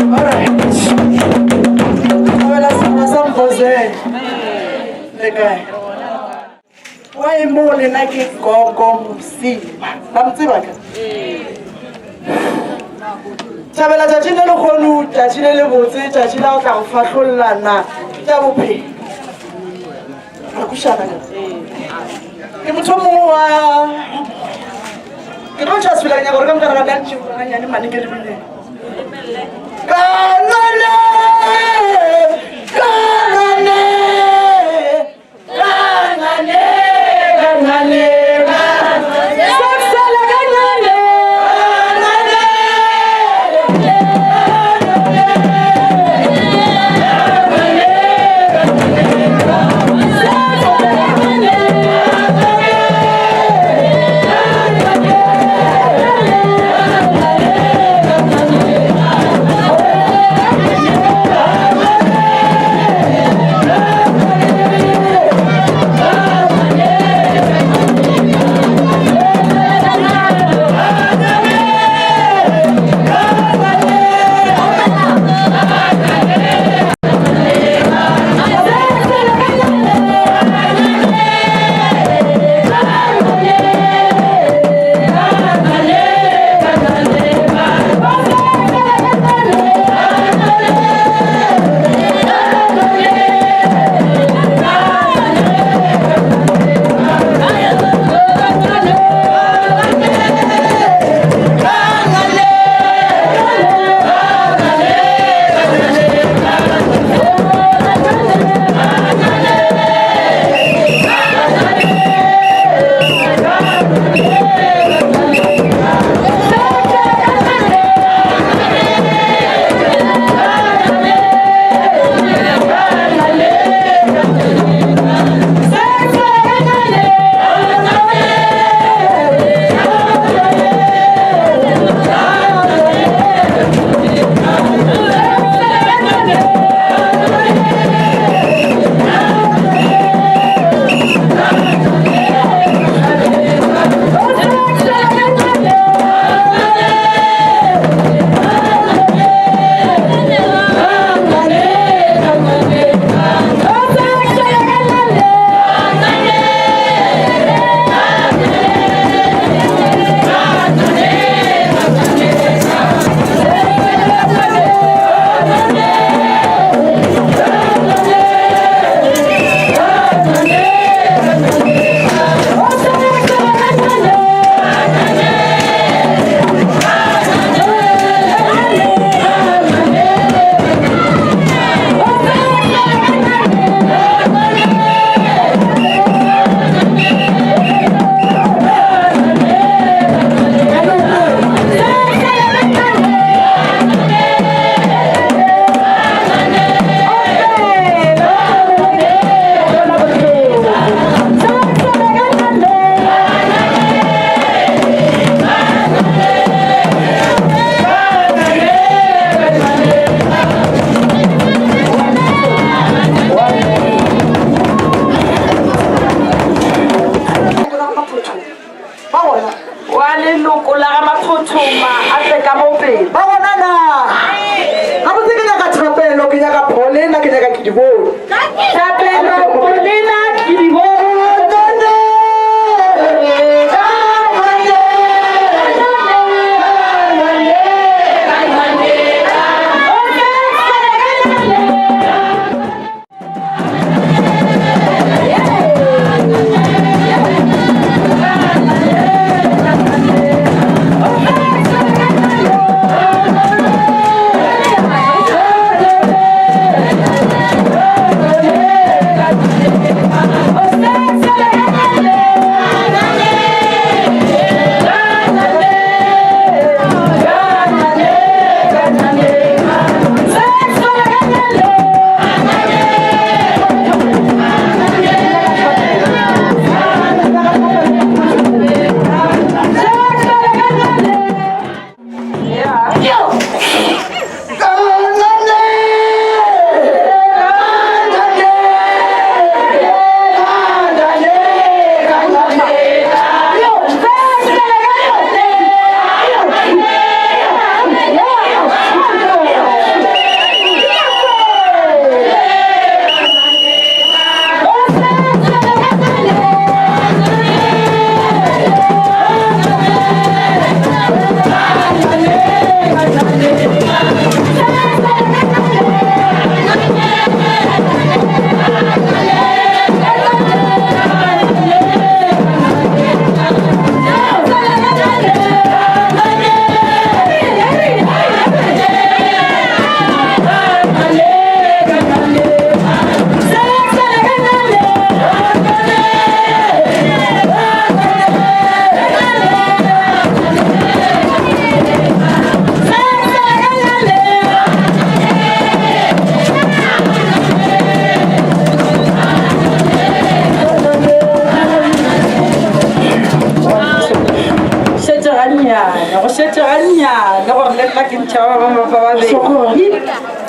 Alright. Thabela sengwe sa Mfozeng. Le kae? Wa e mo lena ke Gogo Mosima. La mo tseba ka? Thabela tšatši le lekgono, tšatši le lebotse, tšatši la go tla go fahlollana tša bophelo. Ra kušana ka? Ke motho o mongwe wa ke tlo tšha sefela ke nyaka gore ka moka re ga dantše ganyane mane ke lebile. Kanane! Kanane! Kanane! Kanane! Saksala kanane! Kanane! Wa leloko la ga Maphothoma a tle ka mo pele. Ba gona na? Gabotse ke nyaka thapelo, ke nyaka Paulina, ke nyaka Kidibone. Thapelo, Paulina, Kidibone.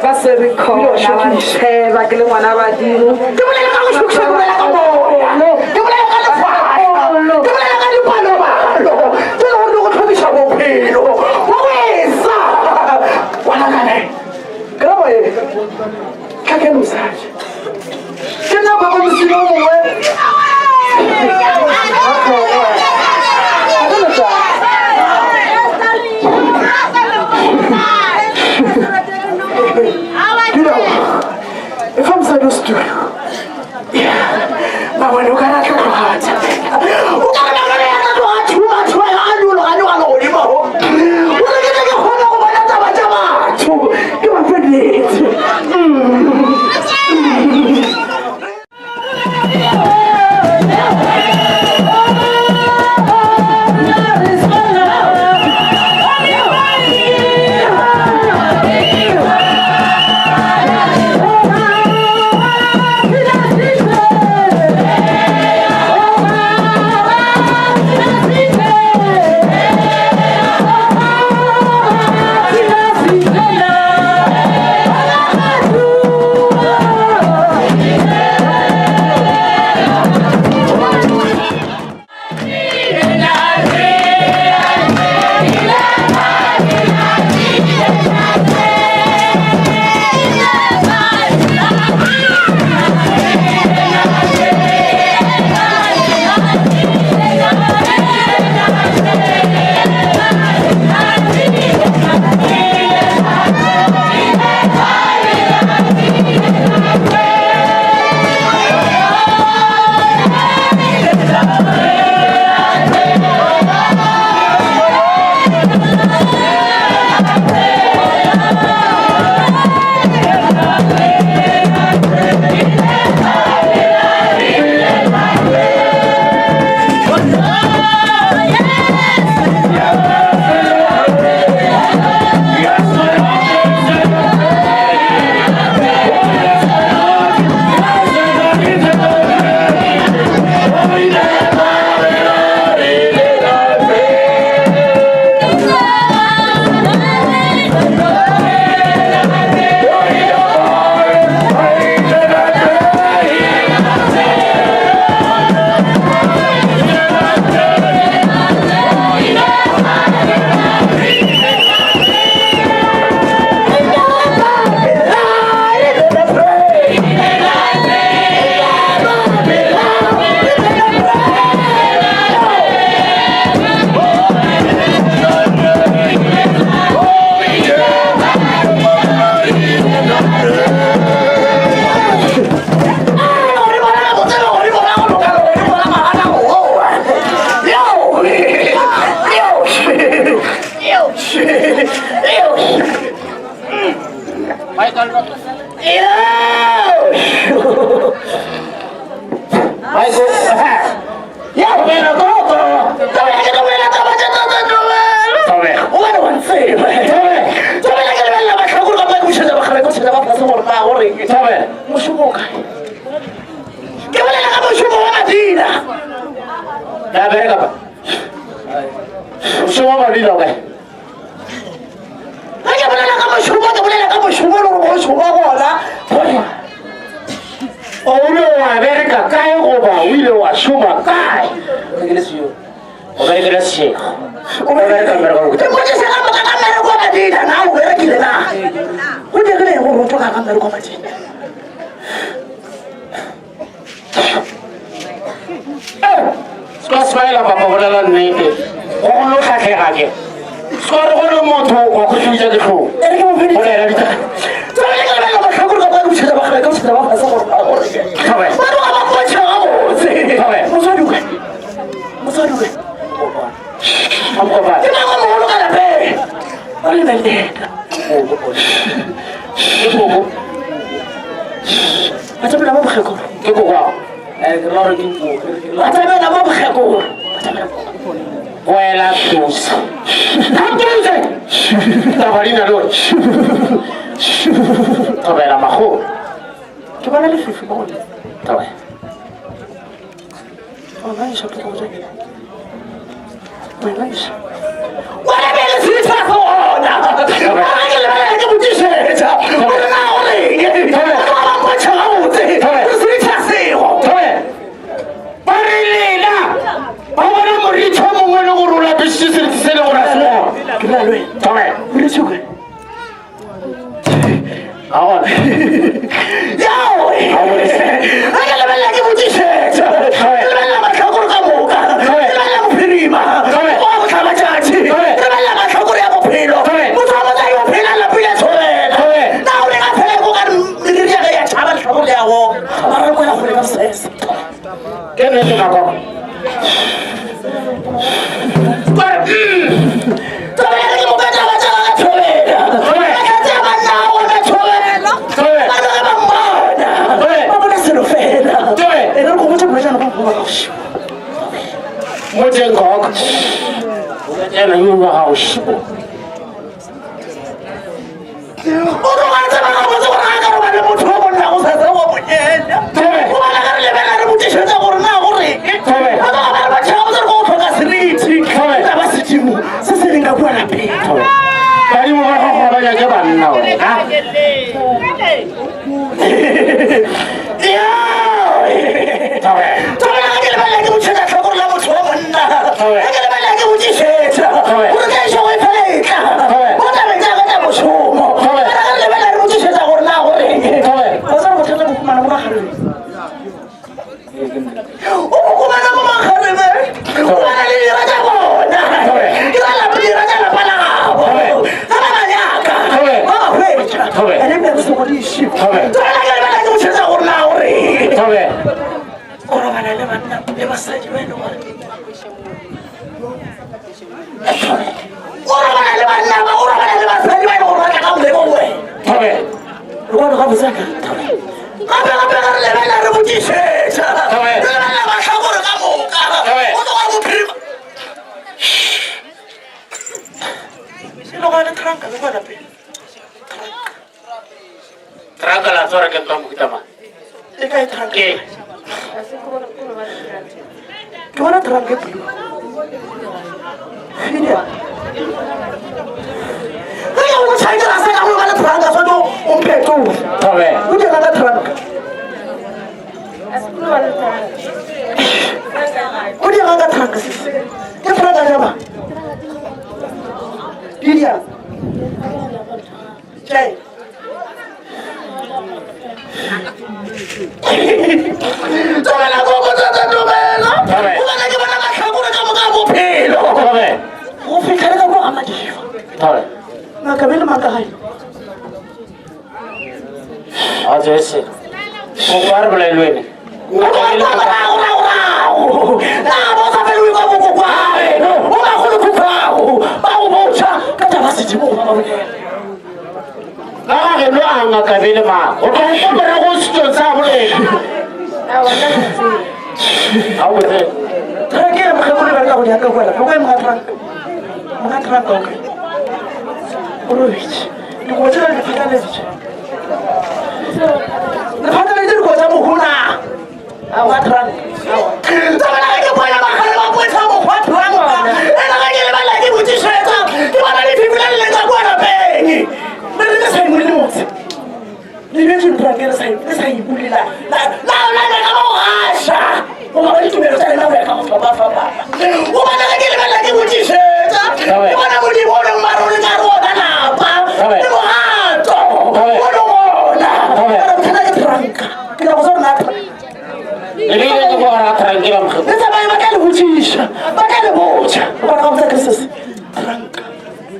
Ba se re khona ba ntsheba ke le ngwana badimo. Ke bolela ka go šokiša, ke bolela ka moya, ke bolela ka lefahla, ke bolela ka dipalobalo tse le gore di go tlhomiša bophelo wa go esa ngwanakane. Karabo e tlhakeng mosadi. Ke nna papa mosilo o mongwe. E fa mosadi o setulo. Mabone o ka re a tla tloga a thabela. O ka re mabone a tla tloga a thuba-thuba a nyologa nyoga legodimo. O re ke tle ke kgone go bona taba tša batho. Ke ba fedetse. Ke bolela ka mošomo wa madila. Ya bereka pa. Mošomo wa madila o kae? Ge ke bolela ka mošomo, ke bolela ka mošomo le gore mošomo wa gona. O ile wa bereka kae goba o ile wa šoma kae? O berekile sešego. O bereka mmereko o Ke botšiša ka moka ka mmereko wa madila, na o berekile na? Go diregile eng gore o tloga ka mmereko wa madila? Se ka smile papa bolela nnete. Go go no tlhatlhega ke. Se ka re go le motho wa go tšwitša ke hlong. E re ke mo feditše. Bolela ditaba. Tsebe ke lebelela mahlakore ka moka ke bušetša bagale, ke bušetša ba fase gore ba gore. Thobela. Ba tloga ba mpotša gabotse. Thobela. Motswadi o kae? Motswadi o kae? A mokopane. Ke mang o mogolo ka lapeng? O lebelela. Ke koko. Batsapela ba mokgekolo. Ke koko ao. Batsapela ba mokgekolo. Boela thusa. Thuse. Taba di na le wena. Thobela makgolo. Ke bona lefifi mo go nna. Thobela. Wena bjale se sa gona. Ke lebelela ke botšišetša. Ga gona. Ge ke lebelela ke botšišetša, ke lebelela mahlakore ka moka, ke lebelela bophirima, wa bohlabatšatši, ke lebelela mahlakore ya bophelo. Motho wa motsa yo phela lapile thobela. Na o reng a phela ko ka meriri ya ge ya tšhaba lehlakore le ya go. Mara re kwela kgole ka mosese. Ke nnete makoko. Thobela ke moka taba tša ka thobela. Ka tša banna go ka thobela. Ba tloge ba mmona. Ba bona selo fela. E re go botša bolwetšana go go gašo. Moteng koko. Ena yo wa gago šipo. O tloga a tseba gabotse gore a ka roba le motho o monna go sasa wa monyenya. Gobane ge re lebelela re botšišetša gore na go reng. Ba tloga ba re ba tšhaba gabotse gore go hloka seriti. Taba sedimo se se leng ka kua lapeng. Badimo ba gago ga ba nyake banna wena. Thobela ge ke lebelela ke botšhetša tlhokore la motho wa monna. Ge ke lebelela ke botšišetša gore ka išo e fela e tla. Mo tabeng tša ka tša mošomo. Mara ge re lebelela re botšišetša gore na go reng. Wa tseba bothata bo humana mo magareng. O bo humana mo magareng. O bana le dira tša bona. Ke ra lapa dira tša lapa la gabo. Ga ba ba nyaka. Ba ba hwetša. Ene nne re sokodiše. Thobela ke lebelela ke botšišetša gore na go reng. O robala le banna le basadi ba e leng gore o robala le banna ba o robala le basadi ba e leng gore ba tla ka boleko go wena. Re kwane ga botse ka gape gape ga re lebelela re botšišetša re lebelela mahlakore ka moka o tloga bophirima e le gone tranka le kwa lapeng. Tranka la tswara ke ntwa mohuta mang? E kae tranka? Ke. Ke bona tranka e blue. Fidia. Ge ke go tšhankela se ka go ba le tranka swa o mphetola. Thobe. O dira ka tranka. O dira ka tranka sisi. Ke tranka ja ba. Fidia. Tobela koko tata tobela. O bana ke bona mahlakore ka moka a bophelo. Go fitlha le ka kwa ga madiba. Ngaka be le makae. A tsese. Koko a re bolailwene. Morago. Na bo sa fele kwa boko kwae. O ba go le khukhago. Ba go botša ka taba sedimo go ba ba bolela. Ka ga geno a ngaka be le mang? Go tloga ko morago setsong sa bolena. Ga o botse. Trank e mokgekolo ba re ka go nyaka kwa lapeng. O kae moga trank? Moga trank o kae? O robetše. Dikobo tšela di phatlaleditše. Le phatlaleditše dikobo tša mohuna. Moga trank. Taba la ke bona bagale ba botsha mokgwa tranka. Ena ga ke lebala ke botšišetša. Ke bona lefifi le le ka kwa lapeng. Le re le sa imolele motse. Le bjetše trank le sa le sa imulela. La la la la ka go gaša. Go ba ditumelo tša lena go ya ka go fapafapana. Go bona ge ke lebala ke botšišetša. Ke bona Modimo o leng mare o le ka re ona lapa. Le mogato. O le gona. Mara bothata ke tranka. Ke tla go tswa rena tranka. Le beile ke go gara trank ba mokgekolo. Le tsamaye ba tla le botšiša. Ba tla le botša. O bona ga botsa ke se se. Tranka.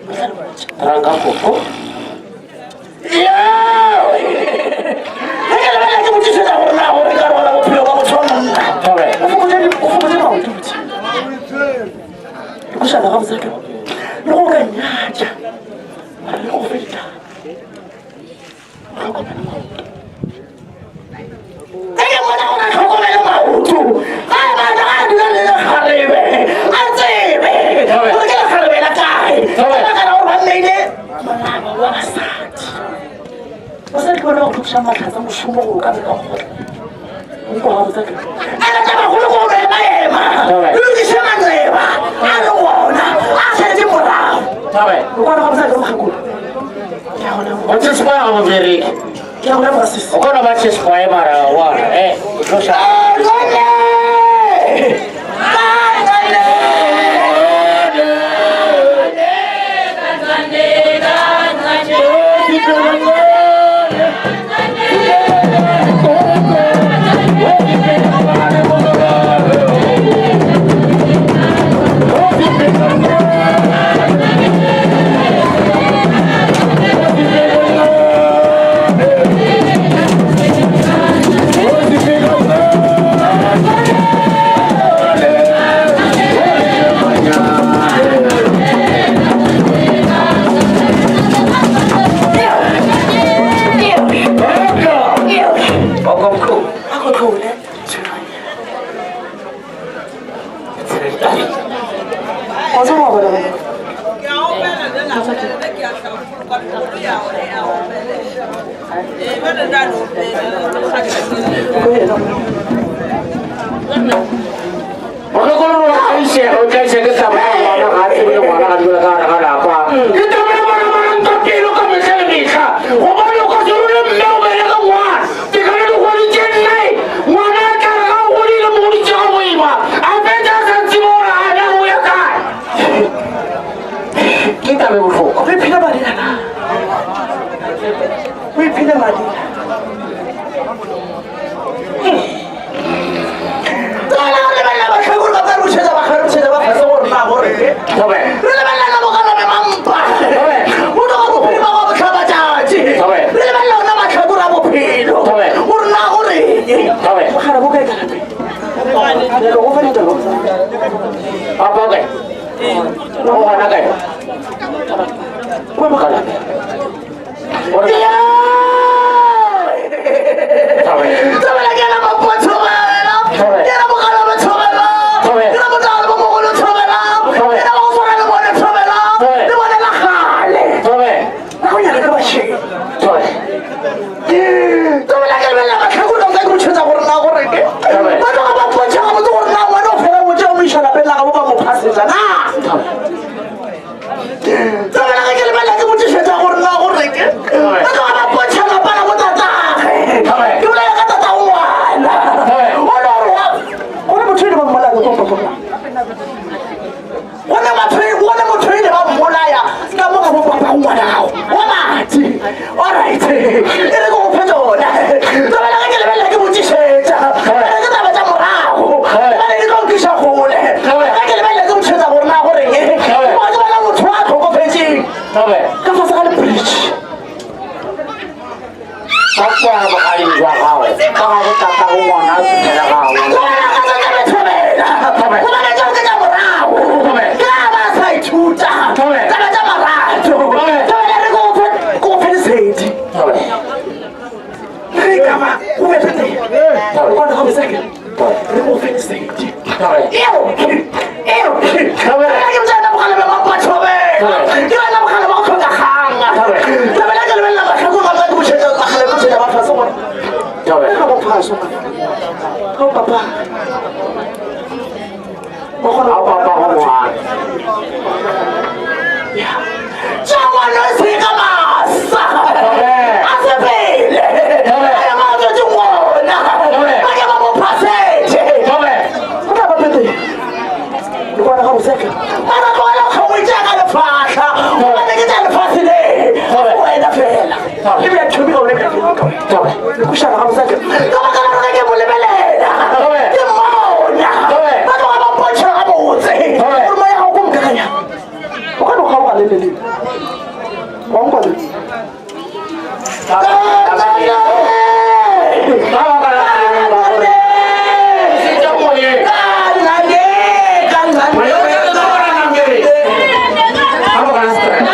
Ba tla le botša. Tranka koko. Ge ke lebelela ke botšišetša gore na gore ka rola bophelo ba motho wa monna. O fokotše maoto botse. Le go šala gabotse ke le go ka nyatša. Mara le go fe ditaba. Hlokomela maoto. Ge ke bona gore a hlokomele maoto, ga a batla ga a dula le lekgarebe, a tsebe gore ke lekgarebe la kae. Ka baka la gore ba mmeile molaba wa basadi. Basadi ke bona ba go thuša mahlatsa mošomo gore o ka beka kgotla. Nko ga botsa ke. Ene taba golo go no ema ema. Le lokiše mantseba a le gona a šaletše morago. O kwana ga botsa ke mokgekolo. Ke a go leboga. O tse sekwa ga bobereki. Ke a go leboga sisi. O kona ba tse sekwa e mara wa eh o tlo sa. Mokgekolo o tlaišega, o tlaišega ke taba ya ngwana, ga a tsebe le ngwana ga dula ka gare ga lapa. Ke taba ya bana ba ranta pelo ka mehla le mehla, gobane o ka se role mme o belege ngwana. Tekano dikgwedi tše nne, ngwana a tla re ga o godile mo goditše ga boima, a fetša a sa tsebe gore a na o ya kae. Ke taba e bohloko. O iphile madila na? O iphile madila. Tsala re lebelela bahlakore ba ka re bušetša ba re bušetša ba fase gore na gore re lebelela bogala be mampa motho ga bophelo ba botlhaba tšatši re lebelela ona mahlakore a bophelo gore na goreng mogala bo kae ka lapeng go fa ditaba Papa o kae? O gona kae? Kwa mogala. Tsebela ge ke lebelela ke botšišetša gore na go reke ba tloga ba potšha lapa la botatage ke bolela ka tatago ngwana o le gore wa gone motho ile ba mmolaya ko popopona gone batho gone motho ile ba mmolaya ka mo ga bo papa ngwana gago wa madi alright e re ke go phe tsona tsebela ge ke lebelela ke botšišetša ere ke taba tša morago gobane di tlo nkiša kgole ge ke lebelela ke botšišetša gore na goreng wa ke bona motho a tlhokofetšeng ka fase ga lebridge Ka kwa bogading jwa gago, ka ga go tatago ngwana a fitlhela gago. Gobane tšeo ke tša morago, ke ga ba sa ithuta taba tša marato. Thabela re ko go fe lesedi. Ge e ka ba o be pete, o kgona go beseke, re go fe lesedi. Eo, eo, thabela ke botša bogale ba mapathobela, ke wena bogale ba go tlhoka kgang. Thabela ke lebelela mahlakore ga ke bošetša magale bošetša ba fase gore. Ga go phaso. Ga papa. O kgona Ga papa go ngwana. Tša ngwana se ka masa. A se pele. A ya matswetse ngwana. Ba ke ba mo phasetše. Go tla ba pete. Le kwana ga boseka. Mara tlogela go tlhongwetša ka lefahla. Gobane ke tša lefase le. Wena fela. Ebile thomi ka o lebela ka wena. Le kušana ga boseka. Ka baka la gore ke mo lebelela. Ke mmona. Ba tloga ba mpontšha gabotse. Gore moya ga o ko mokakanya. O ka no kgaoga le le le. Wa nkwa le. Ka baka la gore se moyeng. Ka baka la stress.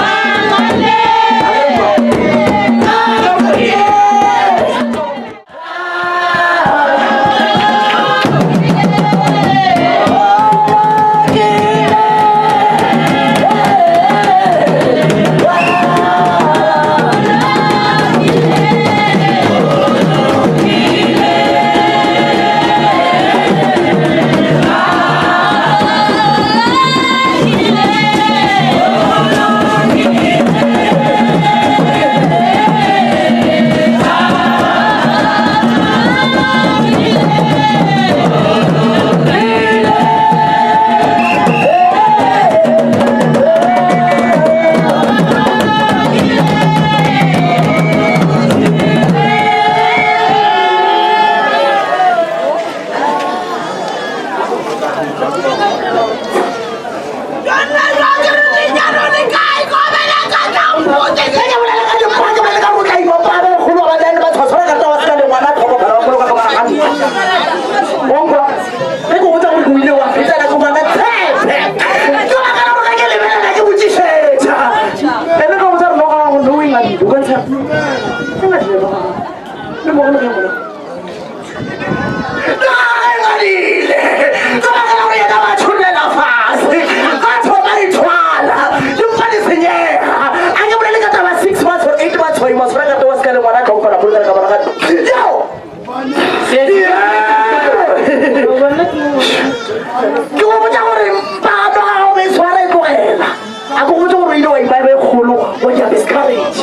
Ke go botša gore mpano ga gago be tshwara e tlogela. A ko botse gore o ile wa ipa e be kgolo wa dia miscarriage.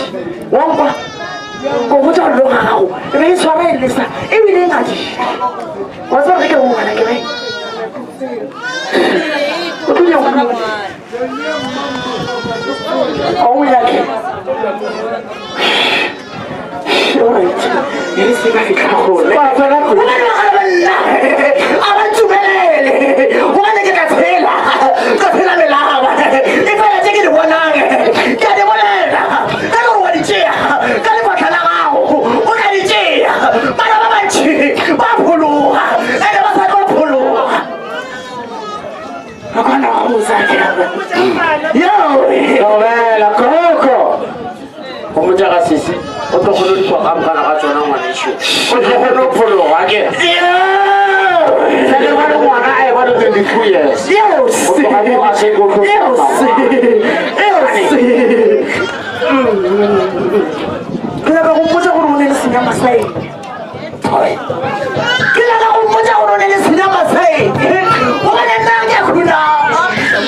Wa nkwa? Ko botša gore noga gago e be e tshwara e lesa ebile e ngadile. Wa tseba ge ke re ngwana ke re. O tlo nyaka go A o nyake? Alright. E re se ka fitlha gole. Gobane ba gana nna a ba ntumelele gobane ke tla tshela ka tshela melaba e fela tse ke di bonang ke a di bolela ka le gore wa di tšea ka lefatlha la gago o tla di tšea bana ba bantši ba phologa ene ba sa tlo phologa ba kgona go sa yo Thobela koko. Go motša ga sesi o tlo kgone di kwa ka mokana ga tsona ngwanešu. O tlo kgone go phologa ke. Sele ba le ngwana a e ba le 22 years. Yes. O tloga mo a se go tlo. Yes. Yes. Ke nyaka go mmotsa gore o ne le senya masaeng. Ke nyaka go mmotsa gore o ne le senya masaeng. Gobane nna ke a khunama.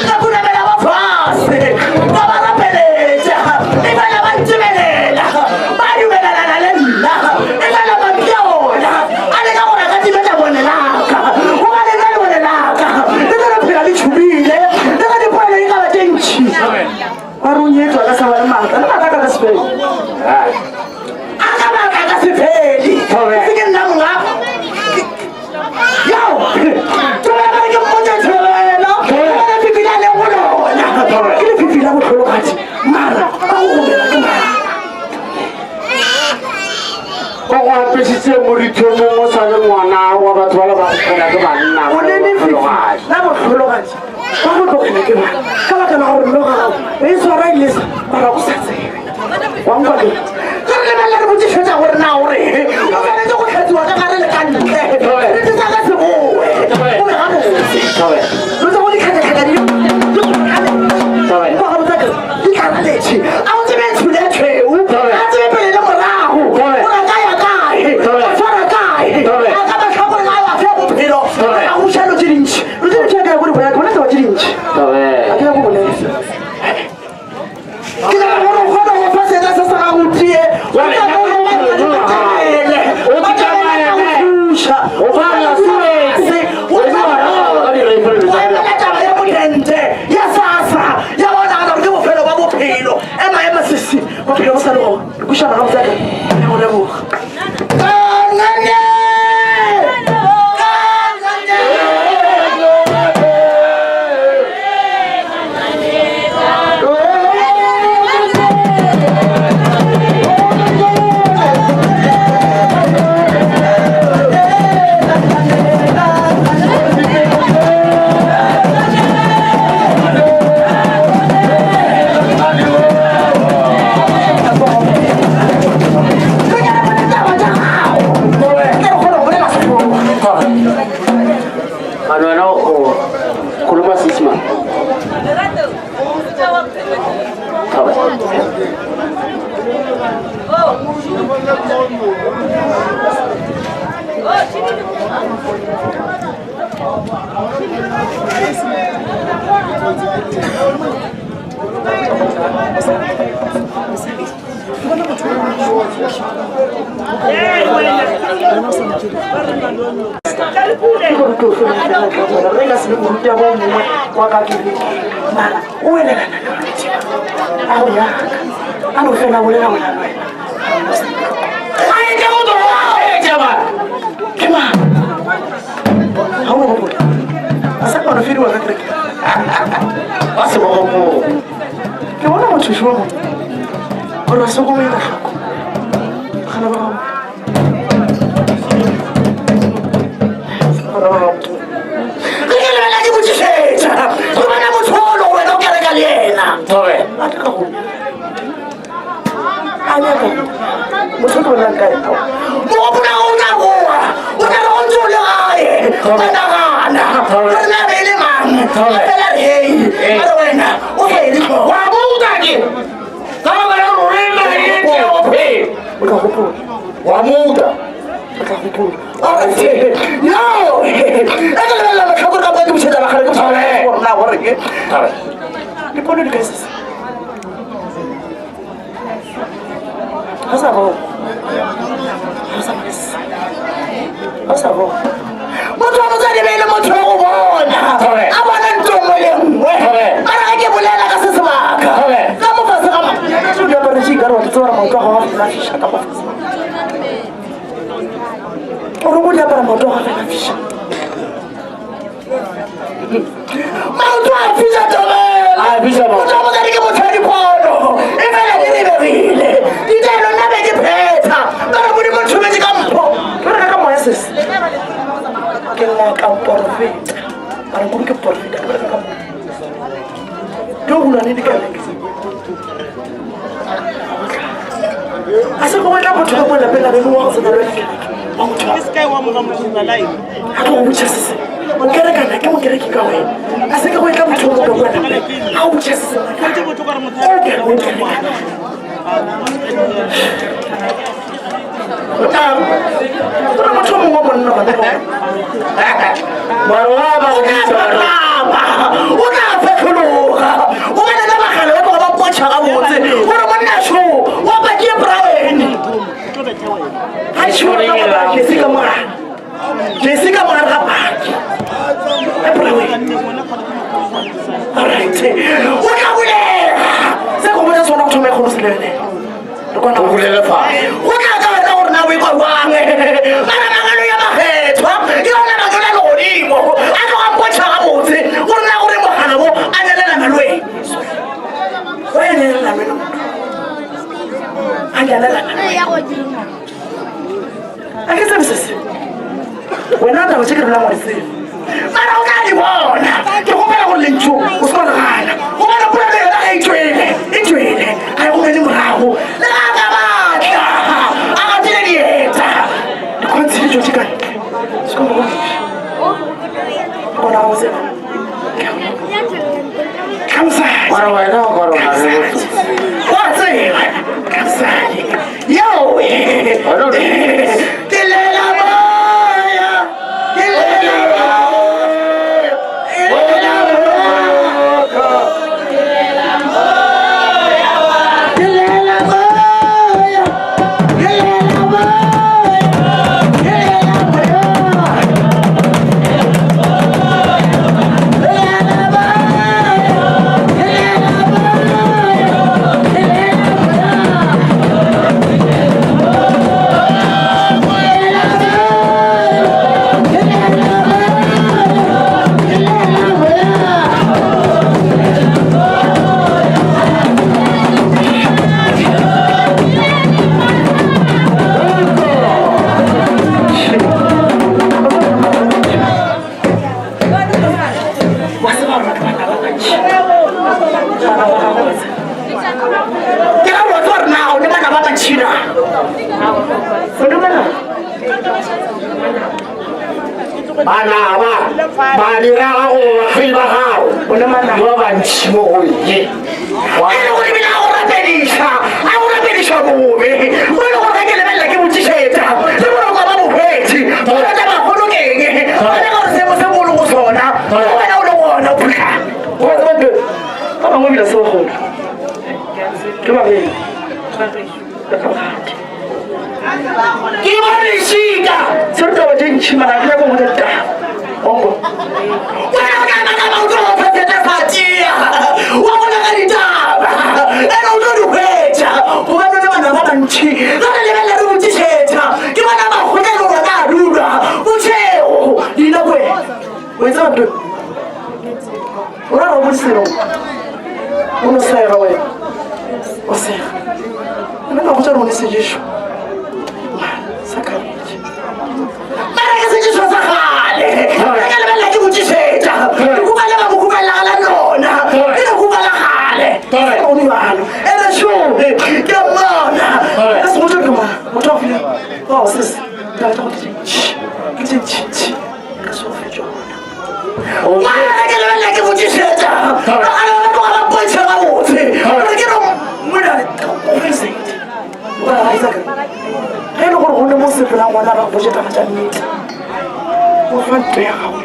Ka khunamela ba fase. Ka ba rapeletša. E fela ba ntumelela. Ba dumelelana le nna. E fela mantšu a ona a leka gore a ka timetša bone laka. Gobane nna le bone laka. Le tlo no phela le tšhubile. Le ge dipoelo e ka ba tše ntši. Ba re o nyetswe a ka sa ba le maatla. Le maatla a ka ka se fele. A ka maatla a ka se fele. Se ke nna monga. Yo! Thobela ba re ke mmotse thobela. Ke lefifi la leng go lona. Ke lefifi la bohlologadi. Mara ba go gobela ke mara. O go apesitse morithomong o sa le ngwana wa batho ba le ba go phela ke banna. O le lefifi la bohlologadi. Ba go tlogela ke bana. Ka baka la gore noga gago e tshwara e lesa mara o sa tsebe. Wa nkwa ke? Ge re lebelela re botšišetša gore na o re o swanetše go hlatsiwa ka gare le ka ntle. Re tsa ka se boe. O be gabotse. Lo tsa go ditlhakatlhaka di di go Kwa ga botsa ke di tlalaletše. A o tsebe ntsho le tšhweu. A tsebe pele le morago. Gore a ka ya kae. A tshwara kae. A ka mahlakoreng a afe a bophelo. A go uša dilo tše dintši. Dilo tše dintši a ke ya go di bolela. Ke bolela taba tše dintši. A ke ya go bolela. Ke nyaka gore o kgone go fa seka se sa gago tee. O tla go go ba dipetele. Ba tla go thuša. O tla go O emela taba ya modente ya sasa ya bona nagana gore ke bofelo ba bophelo. Ema ema sesi bophelo bo sa le gona. Re kwišana gabotse ka ke go leboga. Kancane! Kancane! Mane wena o khuluma Seesimane. Re ka se be moruti wa mongwe wa ka kerekeng mara o elelana le balwetši ba a go yaka a no fela bolela gona le wena ke mang ga o mo gopola a sa kgona fediwa ka kereke Ba se bogopola. Ke bona motho yo gore wa se go ela hloko gana ba gago ge ke lebelela ke botšišetša go bona motho ono wena o kereka le yena a tla go a nyaka motho o ke bolelang ka ena mogopolo o tla boa o tla re go ntse o le gae ba nagana gore na be e le mang fela re hei a re wena o sa ele tlhogo Wa bouta ke. Ka baka la gore o na le tšeo bophelo. o tla gopola Wa mouta. o tla gopola no e ke lebelela matlhakore ka ka ke bušetša bagare ke gore na gore ke dipono di kae sese ga sa bona ga sa bona motho wa motswadi be e le motho wa go bona a bona ntho nngwe le nngwe mara ge ke bolela ka se sebaka ka mo fase ga diaparo tše ikare wa ke tseba gore maoto a gago a fela fiša ka mo fase gore go di apara maoto a gago fela fiša maoto a fiša tobela motho wa motswadi ke motho wa dipono e fela di rebegile ditaelo nna be ke phetha mara modimo nthometse ka mpho ke reka ka moya sese ke ngaka porofeta mara kudu ke porofeta ke bereka ka moya ke golwane dikereke a se go tla motho ka mo lapeng la beno wa go sena le dikereke wa motho a tlo go botša sese o kerekana ke mokereke ka wena a se ke go etla motho o mo ka kwa lapeng a go botša sese o ke o kerekana gore motho mongwe monna o tla fetlhologa o bane le bagale ba tloga ba potšha gabotse gore monna šo wa pakie braen ga jesi ka mogare jesi ka mogare ga paki e braen alright o tla bulega se go botsa sona go thoma e kgolo se lebelele O bulele fatshe. Go tla ka wena gore na o ikwa jwang. Mara mangwalo ya makgethwa ke yona mangwalo a legodimo a tloga mpontšha gabotse gore na gore mogala wo a nyalelana le wena. O ya nyalelana le wena motho. A nyalelana le wena. A ke tsebe se se. Wena taba tše ke dulang wa di tseba. Mara o tla di bona. Ke gopela gore lentšu o se ka legana. Gobane polelo yona ge e tšwele, e tšwele, ga e gomele morago. Le ga a ka batla, a gatile dieta. Dikgontshi di tšwetše ka ntle. Se ka mo godiša. Gona ga o tseba. Ka mosadi. Mara wena o ka re o na le botho. Wa tseba. Ka mosadi. Yo! Ke lela moya. Ke lela moya. Ke lela moya. Ke lela moya. Ke lela moya. Ke lela moya. Wa tseba gore batho ba nna ba bantši. Bana ba gago wa tseba. Ke ra gore wa tseba gore na o ne bana ba bantši na? O ne bana? Bana ba ba dira gago bakgwedi ba gago O ne bana? ba bantši mo go ye. E le gore ebile a go rapediša, a go rapediša bobe. Mo e le gore ge ke lebelela ke botšišetša, le boroko ba bo hwetše. Bothata bagolo ke eng? Ba nyaka gore seemo se mo o lego go sona, le wena o le gona o phuhlame. Wa tseba ntho e? Ba bangwe ebile se bagolo. Ke ba geno. Ba ka bogadi. Ke ba lešika. Se re taba tše ntši mara ke nyaka go botša ditaba. Onko. Wena o tla maka maoto go phethetha fatia. Wa bona ka ditaba. Ene o tlo di hwetša. Gobane le bana ba bantši. Ge re lebelela re botšišetša. Ke bona makgotla e le gore ba a dulwa. Botšhego. Leina ko wena. O e tseba ntho e? O ra gore o botšišetša. O no sega wena. O sega. Nna ka botša gore o ne sejišo. Sa khabetše. Mara ke sejišo sa kgale. Re ka lebelela ke botšišetša. Lekuka le ba mo kubelela la lona. Ke lekuka la kgale. Go bjalo. Ene šohe ke a mmona. Ka se botše ke mang. Motho wa file. Oh sis. Taba tša go ke tše ntši. Ke tše ntšintši. Ka se go fe tšona. Mara ke lebelela ke botšišetša. Ba tloga ba pontšha gabotse. Gore ke no mona o felesetše. Ge e le gore go ne mo sepelang gona ba go botše taba tša nnete. O fa ntlo ya gago.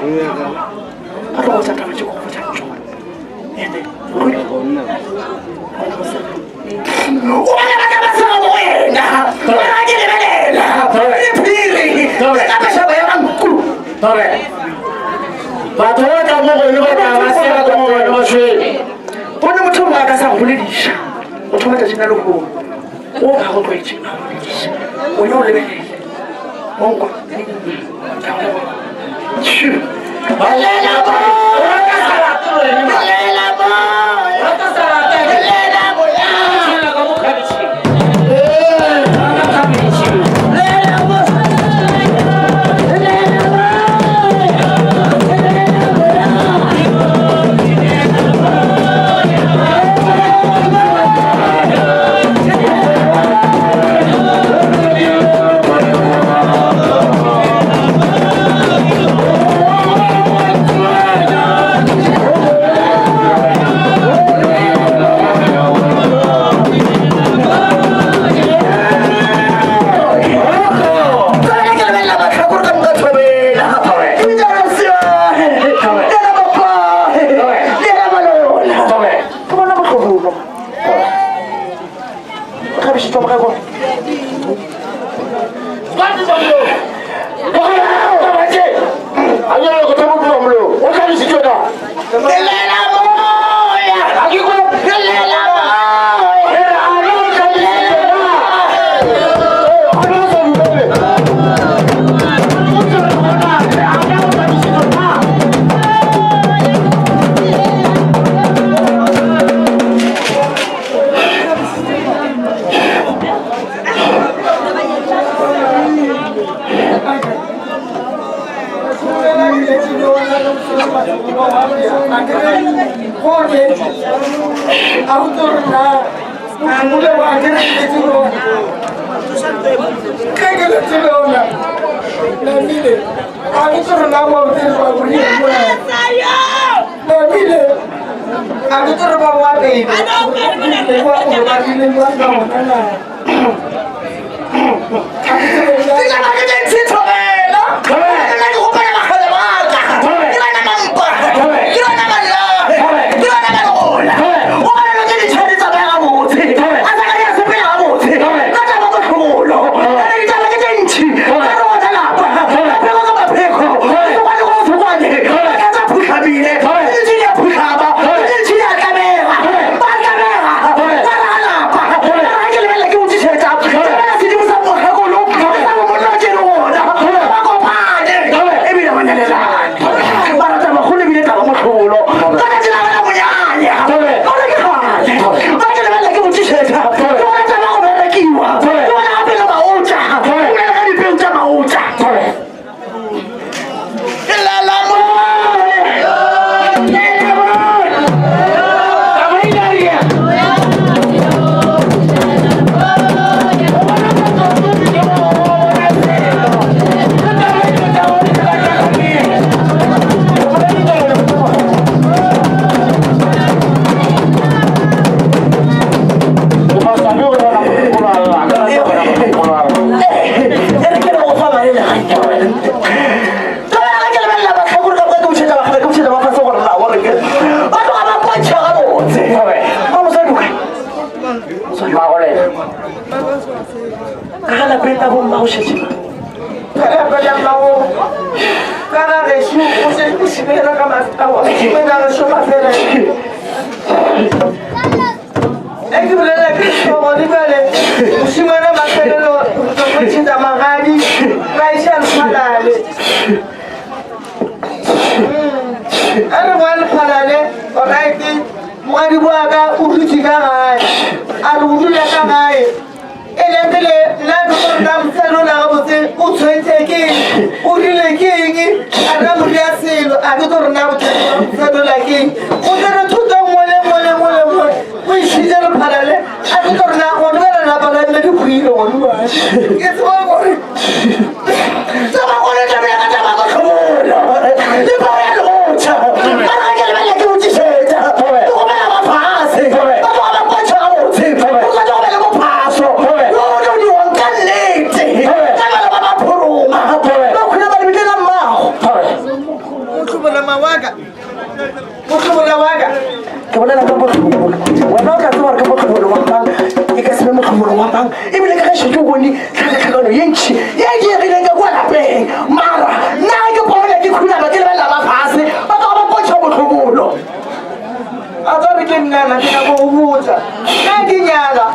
Ba tlo botsa taba tše ko go botsa tšona. Ene, o bana ba ka ba sega mo go yena. Ba ke lebelela. Le phiri. Ka pešaba ya banku. Batho ba tla mo go ba tla ba sega ka mo go ba shwele. Gone motho mongwe a ka sa go bolediša go thoma tšatšing la lehono o ga go tlwaetše a bolediša wena o lebelele monkwa wa mang ebile ka ge šetse o bone tlhakatlhakano ye ntšhi ye e diegileng ka kua lapeng mara nna ke pone ke khunama ke lebelela ba fase ba tloga ba pontšha botlhobolo a tsa re ke nnana ke nyako go botsa ka ke nyala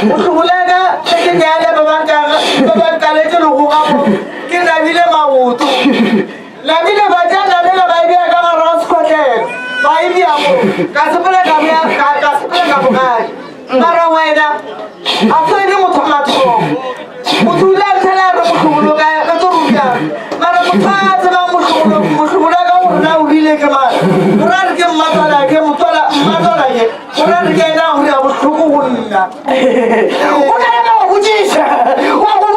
motlhobolaka ge ke nyale ba ba nkaletse legoga mo ke nabile maoto Namile ba tša namela ba e bea ka gare ga sekotlelo ba e bea mo ka sepela ka bea ka ka sepela ka bogadi mara wena a se le motho mathomo motho o ile a nthela a re mohlobolo ka ka tlo rutang mara motho a tsebang mohlobolo mohlobolo ka gore na o rile ke mang gore a re ke mmatswala ke motswala mmatswala ke gore a re ke ena a gore ya bohloko go nna o ka ema wa botšiša wa go